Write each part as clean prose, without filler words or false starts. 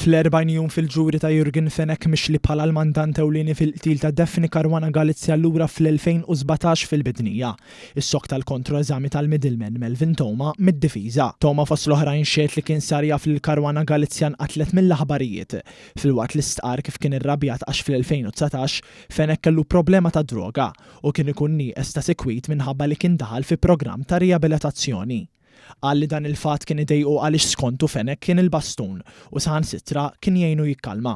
Fl-40 jum fil-ġuri ta' Yorgen Fenech mixli bħala l-mandant ewlieni fil-qtil ta' Daphne Caruana Galizia lura fl-2017 fil-Bidnija. Issokta l-kontroeżami tal-middleman Melvin Theuma mid-difiża. Theuma fost l-oħrajn xehed li kien sar jaf li l-Caruana Galizia nqatlet mill-aħbarijiet, filwaqt li stqarr kif kien irrabjat għax fl-2019 Fenech kellu problema ta' droga u kien ikun nieqes ta' sikwit minħabba li kien daħal fi programm ta' riabilitazzjoni. Qal li dan il-fatt kien idejqu għaliex skontu Fenech kien il-bastun u saħansitra kien jgħinu jikkalma.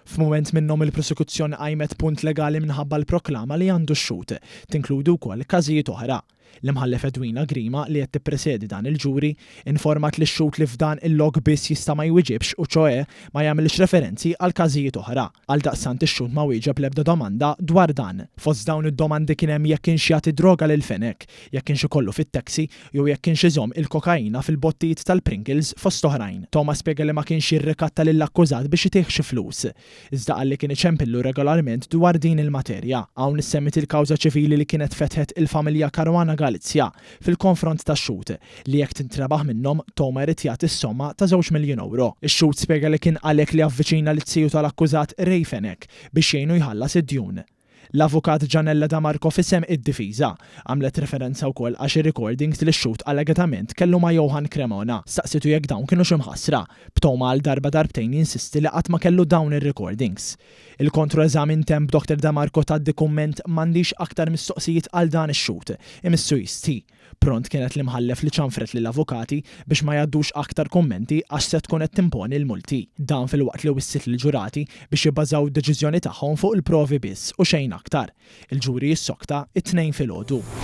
F'mument minnhom il-prosekuzzjoni qajmet punt legali minħabba l-proklama li għandu x-xhud, tinkludi wkoll każijiet oħra. L-Imħallef Edwina Grima, li qed tippresedi dan il-ġuri, informat lix-xhud li f'dan il-lok biss jista' ma jwiġibx u ċoe ma jagħmilx referenzi għal każijiet oħra. Għaldaqstant ix-xhud ma wieġeb l-ebda domanda dwar dan. Fost dawn id-domandi kien hemm jekk kienx jagħti droga lil Fenech, jekk kienx ikollu fit-taxi jew jekk kienx iżomm il-kokaina fil-bottijiet tal-Pringles fost oħrajn. Theuma spjega li ma kienx jirrikatta lill-akkużat biex itih xi flus. Iżda qal li kien iċempillu regolarment dwar din il-materja. Hawn issemmiet il-kawża ċivili li kienet fetħet il-familja Caruana Galizia fil-konfront tax-xhud, li jekk tintrebaħ minnhom, Theuma jrid jagħti s-somma ta' żewġ miljun ewro. Ix-xhud spjega li kien għalhekk li avviċina lit-tiju tal-akkużat Ray Fenech biex jgħinu jħallas id-djun. L-Avukat Gianella De Marco f'isem id-difiża, għamlet referenza wkoll għal xi recordings li x-xhud allegatament kellu ma' Johann Cremona. Staqsietu jekk dawn kinux imħassra, b'Theuma għal darba darbtejn jinsisti li qatt ma kellu dawn ir-recordings. Il-kontroeżami ntemm b'Dottor De Marco tgħaddi kumment m'għandix aktar mistoqsijiet għal dan ix-xhud, imissu jistħi. Pront kienet l-Imħallef li ċanfret lill-avukati biex ma jgħaddux aktar kummenti għax se tkun qed timponi l-multi. Dan filwaqt li wissiet lill-ġurati biex jibbażaw id-deċiżjoni tagħhom fuq il-provi biss u xejn aktar. Il-ġuri jissokta it-Tnejn filgħodu.